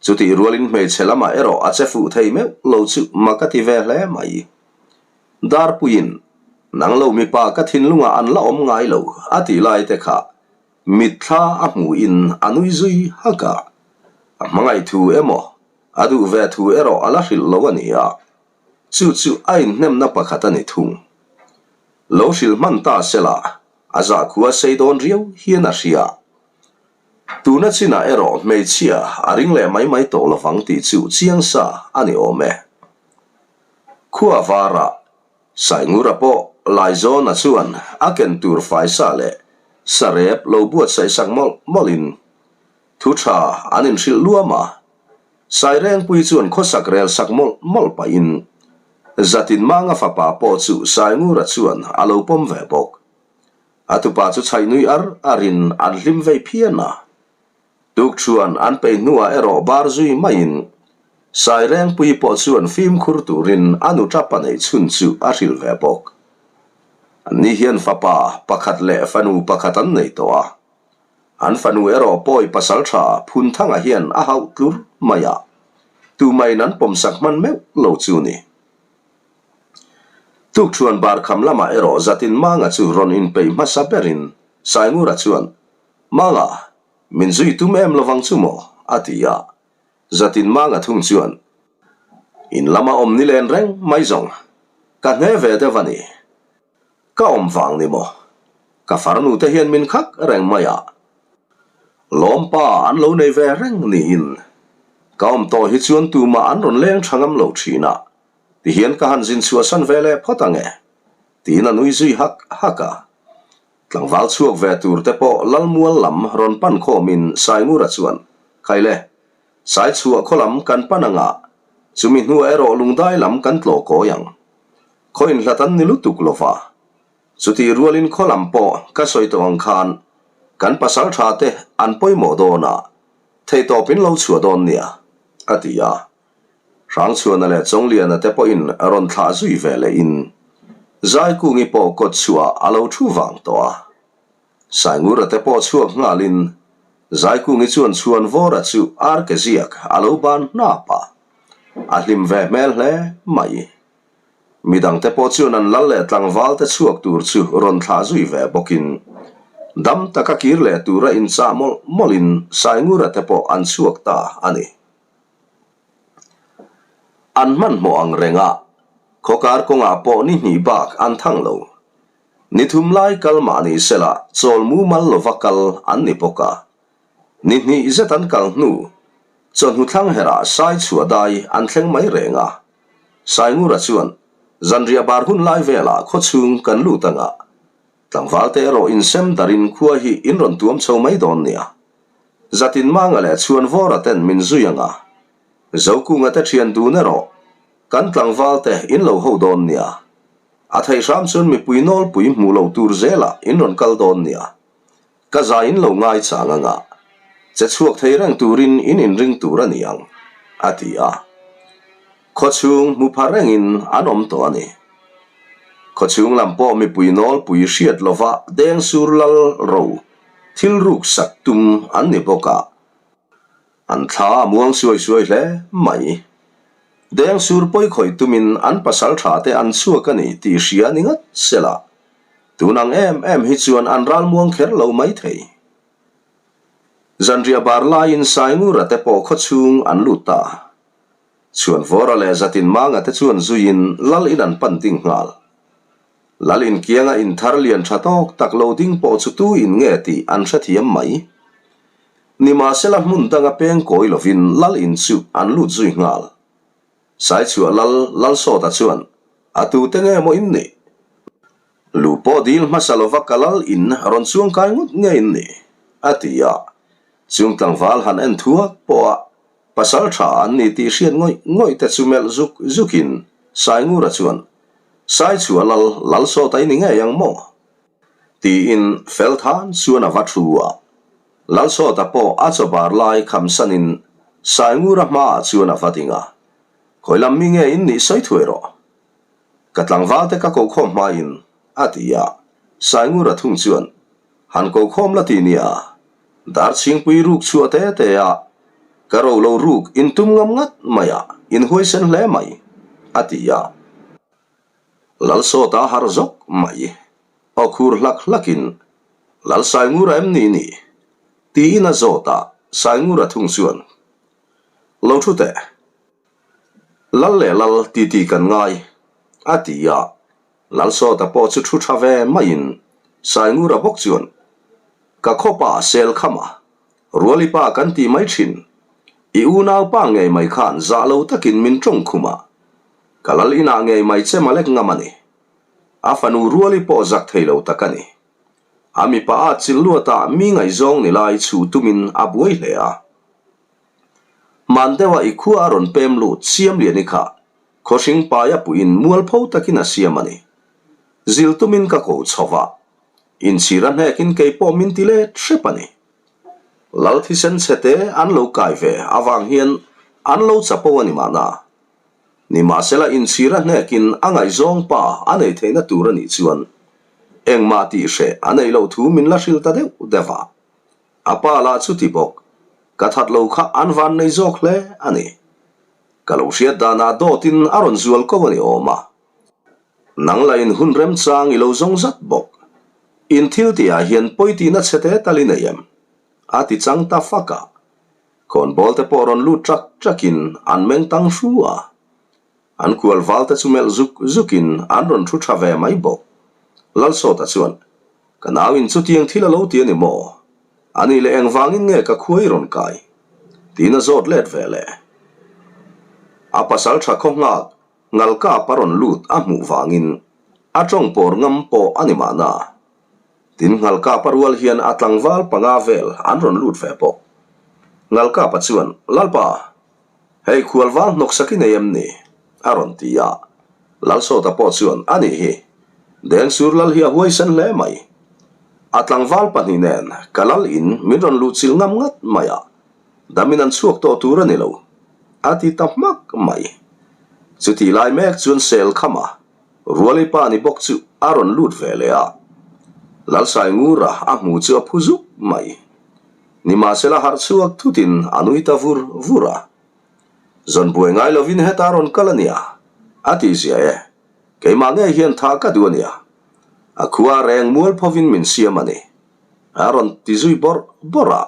Chutih rualin hmeichhe lamah erawh a che fuh thei meuh lo chu mak a ti ve hle mai. Darpuiin, Nang lo mipa ka thinlungah an la awm ngai lo a tih lai te kha mitthla a hmuhin a nui zui hak a. A hmangaih thu emaw, a duh ve thu erawh a la hrilh lo a ni a. Chu chu a inhnemna pakhat a ni thung. Lo hrilh hman ta sela a zahkhua sei dawn riau hian a hria. Tuna chinah erawh hmeichhia a ring leh mai mai tawh lovang tih chu chiang sa a ni awm e. Khua varah Saingura pawh Laizawna chuan a ken tur faisa leh sarep lo buatsaih sak mawlh mawlhin thu tha an inhrilh luam a. Sairengpui chuan khawsak rel sak mawlh mawlh pahin Zatinmanga fapa pawh chu Saingura chuan a lo pawm ve bawk. A tupa chu chhaih nui ar arin an hlim vei phian a. Tuk chuan an peih hnuah erawh bar zui maiin Sairengpui pawh chuan fimkhur turin a nu tapa neih chhun chu a hrilh ve bawk. Anni hian fapa pakhat leh fanu pakhat an nei tawh a. An fanu erawh pawi pasal tha Phunthanga hian a hauh tlur mai a, tumahin an pawmsak hman meuh lo chu ni. Tukṭhuan bar kham lamah erawh zatin Manga chu rawn inpeih hmasa berin Saingura chuan, Manga, min zui tum em lovang chu maw? a ti a. Zatin Manga thung chuan, In lama awm ni len reng mai zawng, ka hne ve deuh a ni. Ka awm vang ni maw? Ka farnu te hian min khak reng mai a, lawmpa an lo nei ve reng niin ka awm tawh hi chuan tumah an rawn leng tha ngam lo thin a, tihian ka han zin chhuahsan ve leh phawt ang e, tiin a nui zui hak hak a. Tlangval chhuak ve tur te pawh Lalmual lam rawn pan khawmin Saingura chuan, Khaile, Saichhuah khaw lam kan pan ang a, chumi hnuah erawh Lungdai lam kan tlawh kawi ang. Khaw inhlat an ni lutuk lo va. Chutih rualin khaw lam pawh ka sawi tawh ang khan kan pasal tha te an pawimawh dawn a, theihtawp in lo chhuah dawn nia, a ti a. Hrangchhuana leh Chawngliana te pawhin rawn thlah zui ve lehin Zaikungi pawh kawt chhuah a lo thu vang tawh a. Saingura te pawh chhuak nghalin Zaikungi chuan Chhuanvawra chu arke ziak a lo ban hnap a, a hlim ve hmel hle mai. Midangte pawh chuan an lal leh tlangvalte chhuak tur chu rawn thlah zui ve bawkin dam taka kir leh tura inchah mawlh mawlhin Saingura te pawh an chhuak ta a ni. An hmanhmawh ang reng a, khawkar kawngah pawh ni hnih bak an thang lo. Ni thum lai kal mah ni sela chawl mumal lova kal an ni bawk a. Ni hnih zet an kal hnu, chawhnu thlang herah sai chhuah dai an thleng mai reng a. Saingura chuan, Zanriah bar hun lai velah khawchhung kan lut anga, Tlangvalte erawh insem darin khua hi in rawn tuam chho mai dawn nia. Zatin Manga leh Chhuanvawra ten min zui anga, Zokunga te thian dun erawh kan tlangvalte in lo ho dawn nia. A theih hram chuan mipui nawlpui hmuh loh tur zelah in rawn kal dawn nia. Ka zai in lo ngai chang anga, che chhuak thei reng turin in inring tur a ni ang, a ti a. Khawchhung hmu pha rengin an awm tawh a ni. Khawchhung lam pawh mipui nawlpui hriat lova Dengsur lal ro thil ruk sak tum an ni bawk a, an thla a muang suai suai hle mai. Dengsur pawi khawih tumin an pasal tha te an chhuak a ni tih hria ni ngat sela, tun ang em em hi chuan an ral muang kher lo mai thei. Zanriah bar laiin Saingura te pawh khawchhung an lut ta. Chhuanvawra leh Zatin Manga te chuan zuiin Lal in an pan ding nghal. Lal in kianga in thar lian tha tawk tak lo ding pawh chu tu in nge tih an hrethiam mai. Nimahsela hmun danga peng kawi lovin Lal in chu an lut zui nghal. Saichhuah Lal Lalsawta chuan a tute nge maw in nih? Lu pawh dil hmasa lova ka Lal in rawn chuang kai ngawt nge in nih? a ti a. Chung tlangval han en thuak pawh a Pasal tha an ni tih hriat ngawih ngawih te chu melh zuk zukin Saingura chuan, Saichhuah lal lal sawt a i ni ngei ang maw? Tiin fel than chuan a va thu a. Lalsawta pawh a chaw bar lai khamsanin Saingura hmaah chuan a va ding a, Khawi lam mi nge in nih sawi thuai rawh. Ka tlangval te ka kokhawm hmain, a ti a. Saingura thung chuan, Han ko khawm la ti nia. Dar chhingpui ruk chhuah te te a, ka ro lo ruk in tum ngam ngat mai a, in huaisen hle mai, a ti a. Lalsawta har zawk mai, aw khur hlak hlakin, Lal Saingura em ni ni? tiin a zawt a, Saingura thung chuan, Lo thu teh. Lal leh lal titi kan ngai, a ti a. Lalsawta pawh chu thu tha ve maiin Saingura bawk chuan, Ka khawpa sel kham a, Ruali pa kan ti mai thin. I unau pa ngei mai khan zah lo takin min tawng khum a, ka lal inah ngei mai che malek ngam a ni. A fanu Ruali pawh zak thei lo tak a ni. A mipa a chilh luatah mi ngaihzawng ni lai chhu tumin a buai hle a. Hman deuha i khua a rawn pem lut siam lian i kha Khawhring paia puiin mualpho takin a siam a ni. Zil tumin ka ko chho va, inchhir a hnekin kei pawh min ti let hrep a ni. Lal thisen chhete an lo kai ve avang hian an lo chapo a ni mahna. Nimahsela inchhir a hnekin a ngaihzawng pa a nei theihna tur a nih chuan engmah tih hreh a neih loh thu min la hrilh ta deuh deuh a. A pa lah chuti bawk, ka that lo kha an van nei zawk hle a ni. Ka lo hriat danah dawtin a rawn zual ko a ni awm a. Nang lah in hun remchang i lo zawng zat bawk. In thil tihah hian pawi tihna chhe te tal i nei em? A ti chang ta fak a. Khawnbawl te pawh rawn lut ṭak ṭakin an meng tang hru a. An kual val te chu melh zuk zukin an rawn thu ṭha ve mai bawk. Lalsawta chuan, Ka nau in chutiang thil a lo ti a ni maw? A nih leh engvangin nge ka khua i rawn kai? Tiin a zawt let ve leh. A pasal tha khaw nghak ngalkap a rawn lut a hmuh vangin a tawng pawr ngam pawh a ni mahna. Tin ngalkap a rual hian a tlangval panga vel an rawn lut ve bawk. Ngalkapa chuan, Lalpa! Hei khualval hnawksak i nei em ni? a rawn ti a. Lalsawta pawh chuan, A nih hi. Dengsur lal hi a huaisen hle mai. A tlangval pahnih nen ka lal in min rawn luhchilh ngam ngat mai a, damin an chhuak tawh tur a ni lo, a ti ta hmak mai. Chutih lai mek chuan sel kham a, Ruali pa ni bawk chu a rawn lut ve leh a. Lalsai Ngura a hmu chu a phu zuk mai. Nimahsela harh chhuak thutin a nui ta vur vur a. Zawn buai ngai lovin heta rawn kal a nia, a tih zia e. Keimah ngei hian tha ka duh a nia. A khua reng mual phovin min siam a ni. A rawn ti zui bawrh bawrh a.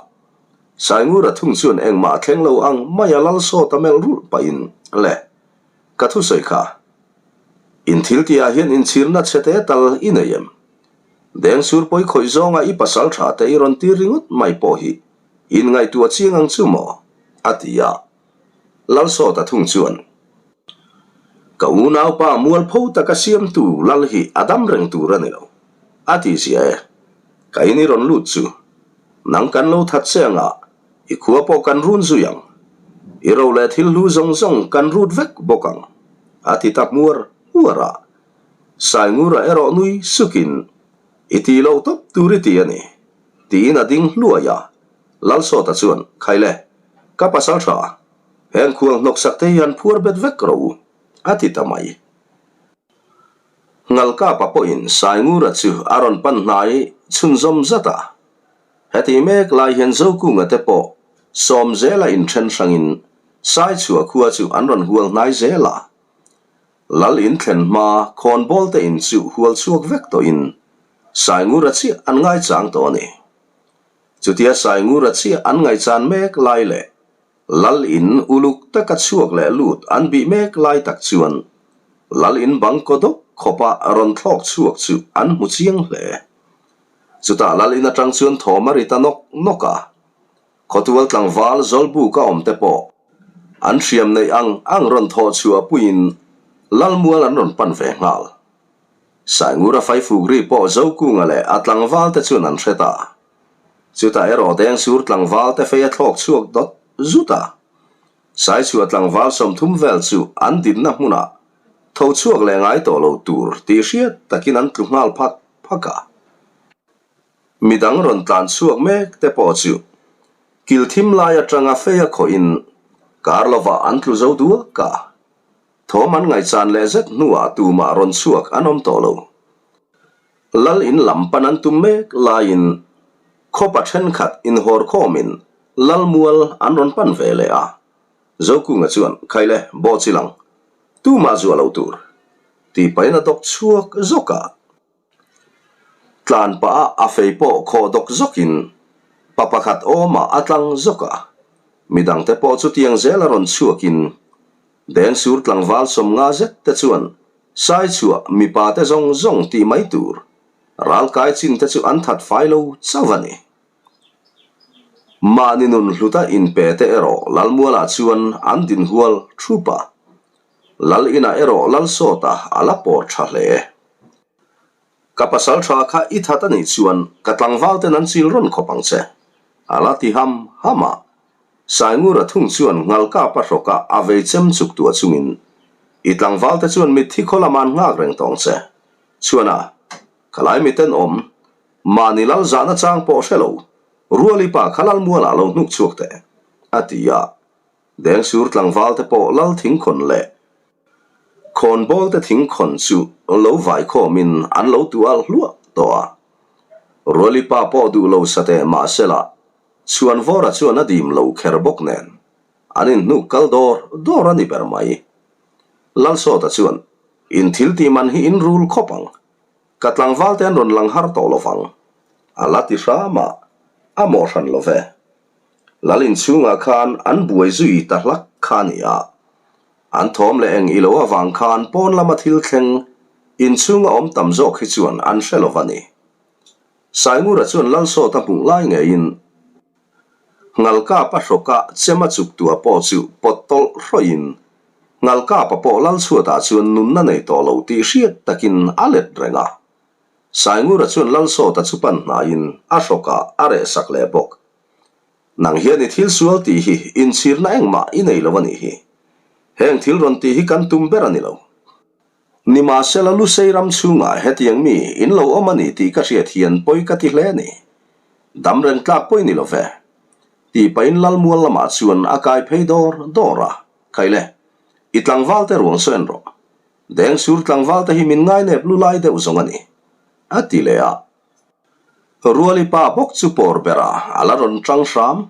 Saingura thung chuan engmah a thleng lo ang mai a lal sawt a melh rulh pahin, Le. Ka thusawi kha, in thil tihah hian inchhirna chhe te tal i nei em? Dengsur pawi khawih zawnga i pasal tha te i rawn tir ringawt mai pawh hi inngaihtuah chiang ang chu maw? a ti a. Lalsawta thung chuan, Ka unaupa mualpho taka siamtu lal hi a dam reng tur a ni lo, a ti zia e. Ka in i rawn lut chu, nang kan lo that che anga i khua pawh kan run zui ang. I ro leh thil hlu zawng zawng kan rut vek bawk ang, a ti ta hmuar hmuar a. Saingura erawh nui sukin, I ti lo tawp tur i ti a ni, tiin a ding hluai a. Lalsawta chuan, Khaile, ka pasal tha, Heng khual hnawksak te hian phuar bet vek rawh u, a ti ta mai. Ngalkapa pawhin Saingura chu a rawn pan hnai chhunzawm zat a. Heti mek lai hian Zokunga te pawh sawm zela inthen hrangin Saichhuah khua chu an rawn hual hnai zel a. Lal in thlen hma khawnbawl te in chu hual chhuak vek tawhin Saingura chiah an ngaichang tawh a ni. Chutia Saingura chiah an ngaihchan mek lai leh Lal in uluk taka chhuak leh lut an bih mek lai tak chuan Lal in bang kaw dawk khawpa rawn thlawk chhuak chu an hmu chiang hle. Chutah Lal in atang chuan thawm a ri ta nawk nawk a, khawtual tlangval Zawlbuk a awm te pawh an hriam neih ang ang rawn thawh chhuah puiin Lal mual an rawn pan ve nghal. Saingura faifuk ri pawh Zokunga leh a tlangval te chuan an hre ta. Chutah erawh Dengsur tlangval te fei a thlawk chhuak dawt zut a. Saichhuah tlangval 30 vel chu an dinna hmunah tho chhuak leh ngai tawh lo tur tih hriat takin an tlu nghal phak phak a. Midang rawn tlan chhuak mek te pawh chu kil thim lai atanga fei a khawhin kar lovah an tlu zo duak a. Thawm an ngaihchan leh zet hnuah tumah rawn chhuak an awm tawh lo. Lal in lam pan an tum mek laiin khawpa thenkhat inhawr khawmin Lal mual an rawn pan ve leh a. Zokunga chuan, Khaile, bawh chi lang. Tumah zuah lo tur. Tih pahin a dawk chhuak zawk a. Tlan pah a a fei pawh khawh dawk zawkin pa pakhat awmah a tlang zawk a. Midangte pawh chutiang zela rawn chhuakin Dengsur tlangval 50 zet te chuan Saichhuah mipa te zawng zawng tih mai tur ralkai chin te chu an that fai lo chauh a ni. Mahni nun hluta inpe te erawh Lalmualah chuan an dinhual thup a. Lal inah erawh Lalsawta a la pawr tha hle. Ka pasal tha kha i that a nih chuan ka tlangval ten an chil rawn khawp ang che, a la ti ham ham a. Saingura thung chuan Ngalkapa hrawka a vei chem chuk tuah chungin, I tlangval te chuan mitthi khaw lamah an nghak reng tawng che. Chuan a, ka lai miten awm, mahni lal zahna chang pawh hre lo, Ruali pa kha Lalmualah lo hnuk chhuak teh, a ti a. Dengsur tlangval te pawh lal thingkhawn leh khawnbawl te thingkhawn chu lo vaikhawmin an lo tu alh hluah tawh a. Ruali pa pawh duh lo sa teh mahsela Chhuanvawra chuan a dim lo kher bawk nen an inhnuk kal dawr dawr a ni ber mai. Lalsawta chuan, In thil tih man hi in rul khawp ang. Ka tlangval te an rawn lang har tawh lovang. A la ti hram a, a mawh hran lo ve. Lal inchhungah khan an buai zui ta hlak kha a ni a. An thawm leh eng ilo avang khan pawn lama thil thleng inchhunga awm tam zawk hi chuan an hre lo va ni. Saingura chuan Lalsawta hmuh lai ngeiin Ngalkapa hrawka chema chuktua pawh chu pawt tawlh hrawih in Ngalkapa pawh Lalchhuatah chuan nunna nei tawh lo tih hriat takin a let reng a. Saingura chuan Lalsawta chu pan hnaiin a hrawkah a rehsak leh bawk. Nang hian i thil sual tih hi inchhirna engmah i nei lo a nih hi. Heng thil rawn tih hi kan tum ber a ni lo. Nimahsela Lusei ram chhungah hetiang mi in lo awm a ni tih ka hriat hian pawi ka ti hle a ni. Dam reng tlak pawi ni lo ve. Tih pahin Lalmual lamah chuan a kai phei dawr dawr a, Khaile, i tlangval te ruang sawi an rawh. Dengsur tlangval te hi min ngainep lu lai deuh zawng a ni, a ti leh a. Ruali pa bawk chu pawr bera a la rawn tang hram.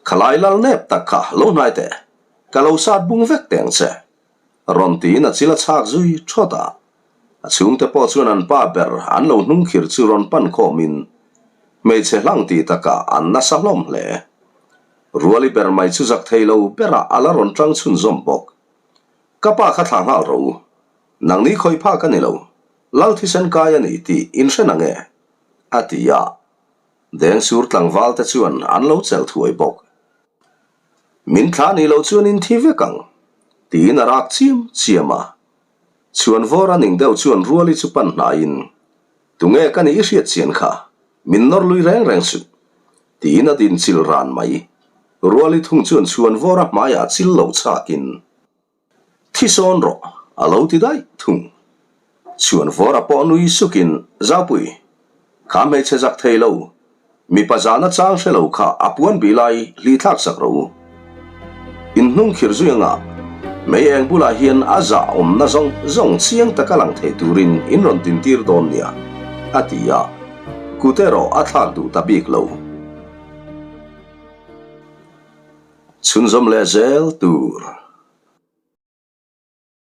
Khalai lal nep tak kha lo hnai teh, ka lo sat bung vek teng che. Rawn tiin a chil a chhak zui thawt a. A chhungte pawh chuan an pa ber an lo hnung khir chu rawn pan khawmin hmeichhe hlang tih takah an nasa hlawm hle. Ruali ber mai chu zak thei lo berah a la rawn tang chhunzawm bawk. Ka pa kha thlah nghal rawh u. Nangni khawi phak a ni lo. Lal thisen kai a ni tih in hre nang e? a ti a. Dengsur tlangval te chuan an lo chelh thuai bawk. Min thlah nih loh chuan in thi vek ang, tiin a rak chiam chiam a. Chhuanvawr a ning deuh chuan Ruali chu pan hnaiin, Tunge ka nih i hriat chian kha, min nawr lui reng reng suh, tiin a din chil ran mai. Ruali thung chuan Chhuanvawr a hmaiah chil lo chhakin, Thi sawn rawh, a lo ti daih thung. Chhuanvawra pawh nui sukin, Zaupui, kha hmeichhe zak thei lo, mipa zahna chang hre lo kha a puan bih lai hli thlak sak rawh u. In hnung khir zui anga mei eng bulah hian a zah awmna zawng zawng chiang taka lang thei turin in rawn tintir dawn nia, a ti a, kut erawh a thlak duh ta bik lo. Chhunzawm leh zel tur.